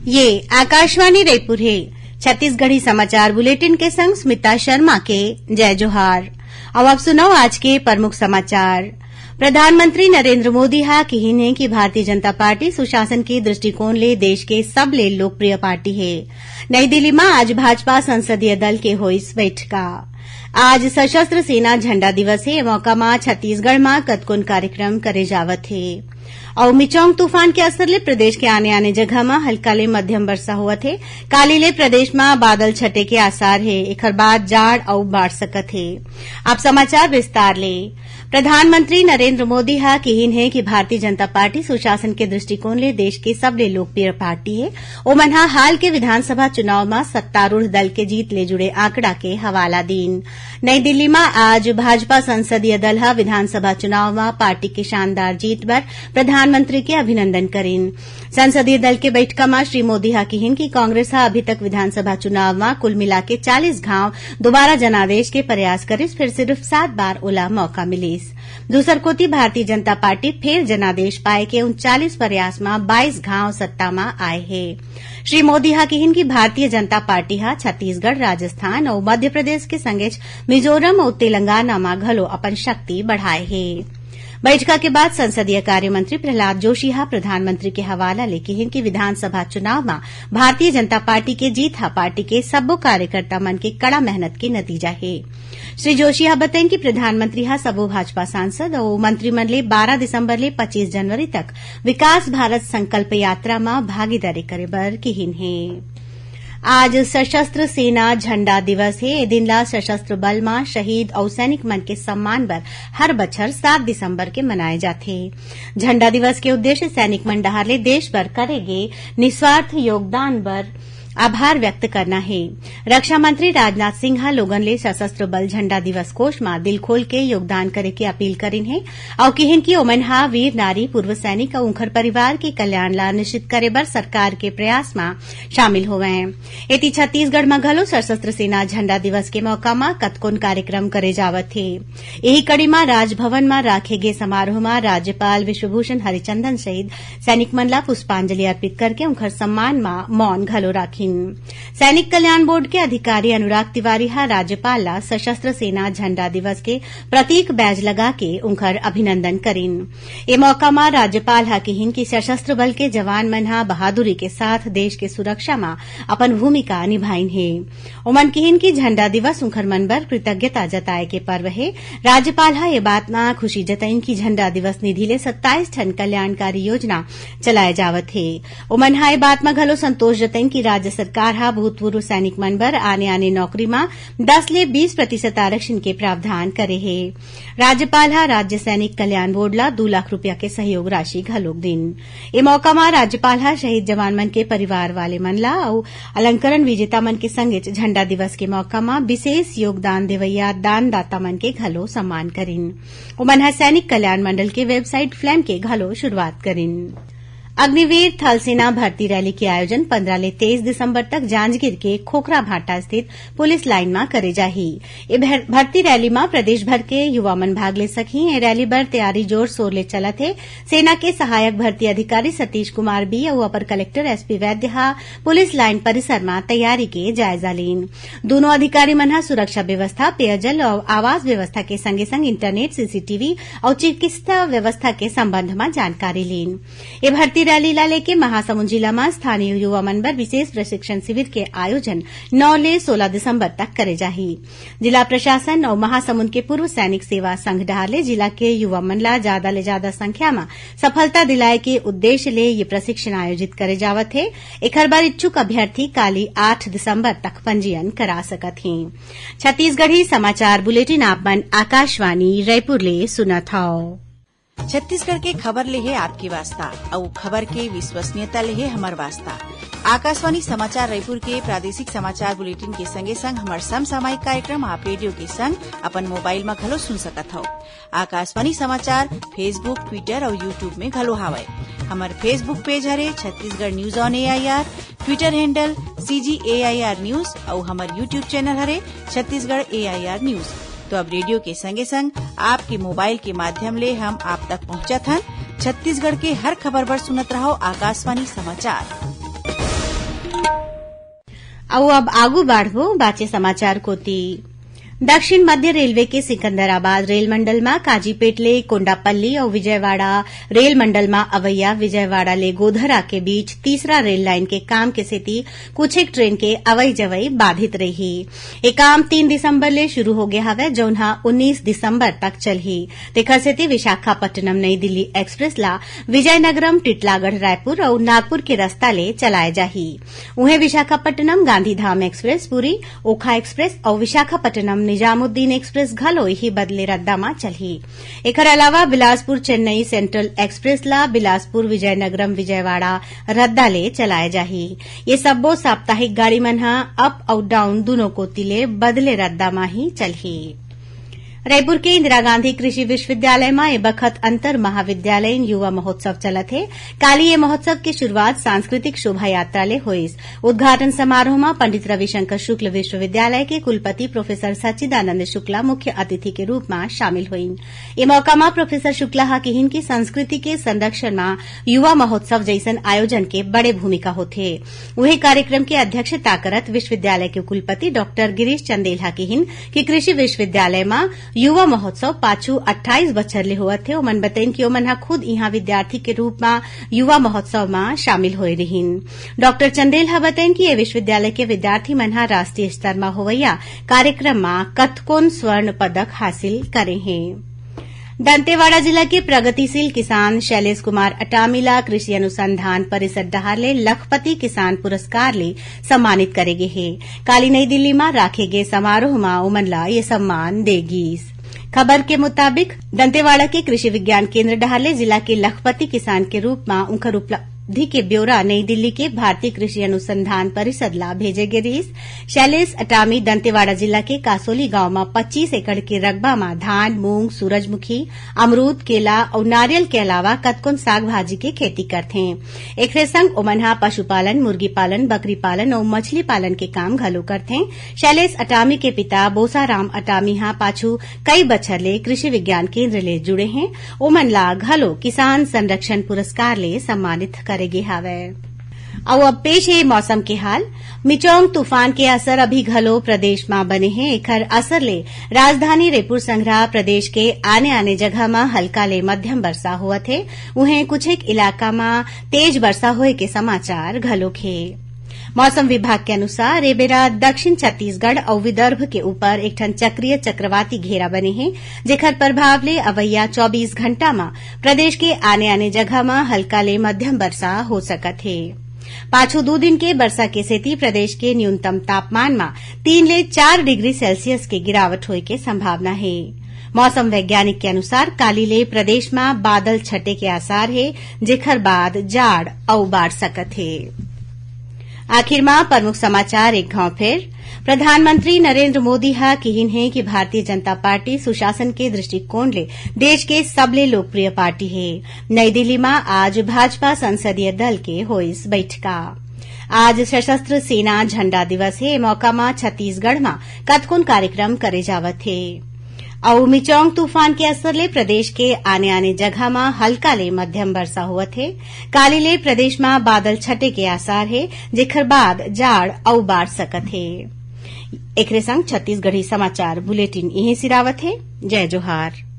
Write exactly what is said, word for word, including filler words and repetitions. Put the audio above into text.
ये आकाशवाणी रायपुर हे। छत्तीसगढ़ी समाचार बुलेटिन के संग स्मिता शर्मा के जय जोहार। अब आप सुनव आज के प्रमुख समाचार। प्रधानमंत्री नरेंद्र मोदी ह किहिन हे कि भारतीय जनता पार्टी सुशासन के दृष्टिकोण ले देश के सबले लोकप्रिय पार्टी हे। नई दिल्ली म आज भाजपा संसदीय दल के होइस बैठका। आज सशस्त्र सेना झंडा दिवस हे, मौका म छत्तीसगढ़ म कतकोन कार्यक्रम करे जावत हे। अउ मिचोंग तूफान के असर ले प्रदेश के आने-आने जगह म हल्का ले मध्यम वर्षा होवत हे। काली ले प्रदेश म बादल छटे के आसार हे, एखर बाद जाड़ अउ बाढ़ सकत हे। अब समाचार विस्तार ले। प्रधानमंत्री नरेंद्र मोदी ह किहिन हे कि भारतीय जनता पार्टी सुशासन के दृष्टिकोण ले देश के सबले लोकप्रिय पार्टी हे। ओमन ह हाल के विधानसभा चुनाव म सत्तारूढ़ दल के जीत ले जुड़े आंकड़ा के हवाला दीन। नई दिल्ली म आज भाजपा संसदीय दल ह विधानसभा चुनाव म पार्टी के शानदार जीत बर प्रधानमंत्री के अभिनंदन करिन। संसदीय दल के बैठका म श्री मोदी ह किहिन कि कांग्रेस ह अभी तक विधानसभा चुनाव म कुल मिलाके चालीस घांव दोबारा जनादेश के प्रयास करिस, फेर सिर्फ सात बार ओला मौका मिलिस। दूसर कोति, भारतीय जनता पार्टी फेर जनादेश पाए के उनचालीस प्रयास म बाईस घांव सत्ता म आए हे। श्री मोदी ह किहिन कि भारतीय जनता पार्टी ह छत्तीसगढ़, राजस्थान अउ मध्य प्रदेश के संगेच मिजोरम अउ तेलंगाना म घलो अपन शक्ति बढ़ाए हे। बैठका के बाद संसदीय कार्य मंत्री प्रहलाद जोशी ह प्रधानमंत्री के हवाला ले किहिन कि विधानसभा चुनाव म भारतीय जनता पार्टी के जीत ह पार्टी के सब्बो कार्यकर्ता मन के कड़ा मेहनत के नतीजा हे। श्री जोशी ह बतइन कि प्रधानमंत्री ह सबो भाजपा सांसद अउ मंत्री मन ले बारह दिसंबर ले पच्चीस जनवरी तक विकास भारत संकल्प यात्रा म भागीदारी करे बर किहिन हे। आज सशस्त्र सेना झंडा दिवस हे। ए दिन ला सशस्त्र बल म शहीद अउ सैनिक मन के सम्मान बर हर बछर सात दिसंबर के मनाए जाथे। झंडा दिवस के उद्देश्य सैनिक मन डहार ले देश बर करे गे निस्वार्थ योगदान बर आभार व्यक्त करना हे। रक्षा मंत्री राजनाथ सिंह ह लोगन ले सशस्त्र बल झंडा दिवस कोष म दिल खोल के योगदान करे के अपील करिन हे अउ किहिन कि ओमन ह वीर नारी, पूर्व सैनिक अउ उंखर परिवार के कल्याण ला निश्चित करे बर सरकार के प्रयास म शामिल होवंय। एती छत्तीसगढ़ म घलो सशस्त्र सेना झंडा दिवस के मौका म कतकोन कार्यक्रम करे जावत हे। इही कड़ी म राजभवन म राखे गे समारोह म राज्यपाल विश्वभूषण हरिचंदन सहित सैनिक मन ला पुष्पांजलि अर्पित करके उंखर सम्मान म मौन घलो राखिन। सैनिक कल्याण बोर्ड के अधिकारी अनुराग तिवारी ह राज्यपाल ला सशस्त्र सेना झंडा दिवस के प्रतीक बैज लगा के उंखर अभिनंदन करिन। ए मौका म राज्यपाल ह किहिन कि सशस्त्र बल के जवान मन ह बहादुरी के साथ देश के सुरक्षा म अपन भूमिका निभाइन हे। ओमन किहिन कि झंडा दिवस उंखर मन बर कृतज्ञता जताए के पर्व हे। राज्यपाल ह ए बात म खुशी जतइन कि झंडा दिवस निधि ले सत्ताईस ठन कल्याणकारी योजना चलाए जावत हे। ओमन ह ए बात म घलो संतोष जतइन कि राज्य सरकार ह भूतपूर्व सैनिक मन बर आने-आने नौकरी म दस ले बीस प्रतिशत आरक्षण के प्रावधान करे हे। राज्यपाल ह राज्य सैनिक कल्याण बोर्ड ला दू लाख रुपया के सहयोग राशि घलोक दीन। ए मौका म राज्यपाल ह शहीद जवान मन के परिवार वाले मन ला अउ अलंकरण विजेता मन के संगेच झंडा दिवस के मौका म विशेष योगदान देवइया दानदाता मन के घलो सम्मान करिन। ओमन ह सैनिक कल्याण मंडल के website FLAM के घलो शुरुआत करिन। अग्निवीर थल सेना भर्ती रैली के आयोजन पंद्रह ले तेईस दिसंबर तक जांजगीर के खोखरा भाटा स्थित पुलिस लाइन म करे जाही। ए भर-, भर्ती रैली म प्रदेश भर के युवा मन भाग ले सकही। ए रैली बर तैयारी जोर शोर ले चलत हे। सेना के सहायक भर्ती अधिकारी सतीश कुमार बी अउ अपर कलेक्टर एसपी वैद्य ह पुलिस लाइन परिसर म तैयारी के जायजा लीन। दूनों अधिकारी मन ह सुरक्षा व्यवस्था, पेयजल अउ आवास व्यवस्था के संगे संग इंटरनेट, सीसीटीवी अउ चिकित्सा व्यवस्था के संबंध म जानकारी लीन। ए भर्ती रैली ला लेके महासमुंद जिला म स्थानीय युवा मन बर विशेष प्रशिक्षण शिविर के आयोजन नौ ले सोलह दिसंबर तक करे जाही। जिला प्रशासन अउ महासमुंद के पूर्व सैनिक सेवा संघ डहार ले जिला के युवा मन ला जादा ले जादा संख्या म सफलता दिलाए के उद्देश्य ले ये प्रशिक्षण आयोजित करे जावत हे। एखर बर इच्छुक अभ्यर्थी काली आठ दिसंबर तक पंजीयन करा सकत हे। छत्तीसगढ़ी समाचार बुलेटिन आप मन आकाशवाणी रायपुर ले सुनत हव। छत्तीसगढ़ के खबर ले हे आपके वास्ता, अउ खबर के विश्वसनीयता ले हे हमर वास्ता। आकाशवाणी समाचार रायपुर के प्रादेशिक समाचार बुलेटिन के संगे संग हमर समसामयिक कार्यक्रम आप रेडियो के संग अपन मोबाइल म घलो सुन सकत हव। आकाशवाणी समाचार Facebook, Twitter अउ YouTube में घलो हावय। हमर Facebook पेज हरे Chhattisgarh news on AIR, Twitter handle CG AIR news अउ हमर YouTube चैनल हरे छत्तीसगढ़ एआईआर न्यूज। तो अब रेडियो के संगे संग आपके मोबाइल के माध्यम ले हम आप तक पहुंचत हन। छत्तीसगढ़ के हर खबर बर सुनत रहव आकाशवाणी समाचार। अउ अब आगू बाढ़बो बाचे समाचार कोति। दक्षिण मध्य रेलवे के सिकंदराबाद रेल मंडल म काजीपेट ले कोंडापल्ली अउ विजयवाड़ा रेल मंडल म अवैया विजयवाड़ा ले गोधरा के बीच तीसरा रेल लाइन के काम के सेती कुछ एक ट्रेन के अवई जवई बाधित रही। ये काम तीन दिसंबर ले शुरू हो गया हवय, जौन ह उन्नीस दिसंबर तक चलही। तेखर सेती विशाखापट्टनम नई दिल्ली एक्सप्रेस ला विजयनगरम, टिटलागढ़ रायपुर अउ नागपुर के रस्ता ले चलाए जाही। उहें, विशाखापट्टनम गांधीधाम एक्सप्रेस, पुरी ओखा एक्सप्रेस अउ विशाखापट्टनम निजामुद्दीन एक्सप्रेस घलो इही बदले रद्दा म चलही। एखर अलावा बिलासपुर चेन्नई सेंट्रल एक्सप्रेस ला बिलासपुर विजयनगरम विजयवाड़ा रद्दा ले चलाए जाही। ये सब्बो साप्ताहिक गाड़ी मन ह अप अउ डाउन दुनों कोति ले बदले रद्दा म ही चलही। रायपुर के इंदिरा गांधी कृषि विश्वविद्यालय म ए बखत अंतर महाविद्यालयीन युवा महोत्सव चलत हे। काली ये महोत्सव के शुरुआत सांस्कृतिक शोभा यात्रा ले होइस। उद्घाटन समारोह म पंडित रविशंकर शुक्ल विश्वविद्यालय के कुलपति प्रोफेसर सच्चिदानंद शुक्ला मुख्य अतिथि के रूप म शामिल होइन। ए मौका म प्रोफेसर शुक्ला ह किहिन कि संस्कृति के संरक्षण म युवा महोत्सव जइसन आयोजन के बड़े भूमिका होथे। उहे कार्यक्रम के अध्यक्षता करत विश्वविद्यालय के कुलपति डॉक्टर गिरीश चंदेल ह किहिन कि कृषि विश्वविद्यालय म युवा महोत्सव पाछू अट्ठाईस बछर ले होवत हे। ओमन बतइन कि ओमन ह खुद इहां विद्यार्थी के रूप म युवा महोत्सव म शामिल होए रिहिन। डॉक्टर चंदेल ह बतइन कि ये विश्वविद्यालय के विद्यार्थी मन ह राष्ट्रीय स्तर म होवइया कार्यक्रम म कतकोन स्वर्ण पदक हासिल करे हें। दंतेवाड़ा जिला के प्रगतिशील किसान शैलेश कुमार अटामी ला कृषि अनुसंधान परिषद डहार ले लखपति किसान पुरस्कार ले सम्मानित करे गे हे। काली नई दिल्ली म राखे गे समारोह म ओमन ला ये सम्मान दे गीस। खबर के मुताबिक, दंतेवाड़ा के कृषि विज्ञान केंद्र डहार ले जिला के लखपति किसान के रूप म उंखर उपलब्धि के ब्यौरा नई दिल्ली के भारतीय कृषि अनुसंधान परिषद ला भेजे गे रिहिस। शैलेश अटामी दंतेवाड़ा जिला के कासोली गांव म पच्चीस एकड़ के रकबा म धान, मूंग, सूरजमुखी, अमरूद, केला अउ नारियल के अलावा कतकोन साग भाजी के खेती करथें। एखरे संग ओमन ह पशुपालन, मुर्गी पालन, बकरी पालन अउ मछली पालन के काम घलो करथें। शैलेश अटामी के पिता बोसाराम अटामी ह पाछू कई बछर ले कृषि विज्ञान केंद्र ले जुड़े हें। ओमन ला घलो किसान संरक्षण पुरस्कार ले सम्मानित करे गे हावय। अउ अब पेश हे मौसम के हाल। मिचोंग तूफान के असर अभी घलो प्रदेश म बने हे। एखर असर ले राजधानी रेपुर संघरा प्रदेश के आने-आने जगह म हल्का ले मध्यम बरसा होवत हे। उहें, कुछेक इलाका म तेज बरसा होए के समाचार घलोक हे। मौसम विभाग के अनुसार, ए बेरा दक्षिण छत्तीसगढ़ अउ विदर्भ के ऊपर एक ठन चक्रीय चक्रवाती घेरा बने हे, जेखर प्रभाव ले अवइया चौबीस घंटा म प्रदेश के आने-आने जगह म हल्का ले मध्यम बरसा हो सकत हे। पाछू दू दिन के बरसा के सेती प्रदेश के न्यूनतम तापमान म तीन ले चार डिग्री सेल्सियस के गिरावट होए के संभावना हे। मौसम वैज्ञानिक के अनुसार, काली ले प्रदेश म बादल छटे के आसार हे, जेखर बाद जाड़ अउ बाढ़ सकत हे। आखिर म प्रमुख समाचार एक घांव फेर। प्रधानमंत्री नरेंद्र मोदी ह किहिन हे कि भारतीय जनता पार्टी सुशासन के दृष्टिकोण ले देश के सबले लोकप्रिय पार्टी हे। नई दिल्ली म आज भाजपा संसदीय दल के होइस बैठका। आज सशस्त्र सेना झंडा दिवस हे। ए मौका म छत्तीसगढ़ म कतकोन कार्यक्रम करे जावत हे। अउ मिचोंग तूफान के असर ले प्रदेश के आने-आने जगह म हल्का ले मध्यम बरसा होवत हे। काली ले प्रदेश म बादल छटे के आसार हे, जेखर बाद जाड़ अउ बाढ़ सकत हे। एकरे संग छत्तीसगढ़ी समाचार बुलेटिन इहें सिरावत हे। जय जोहार।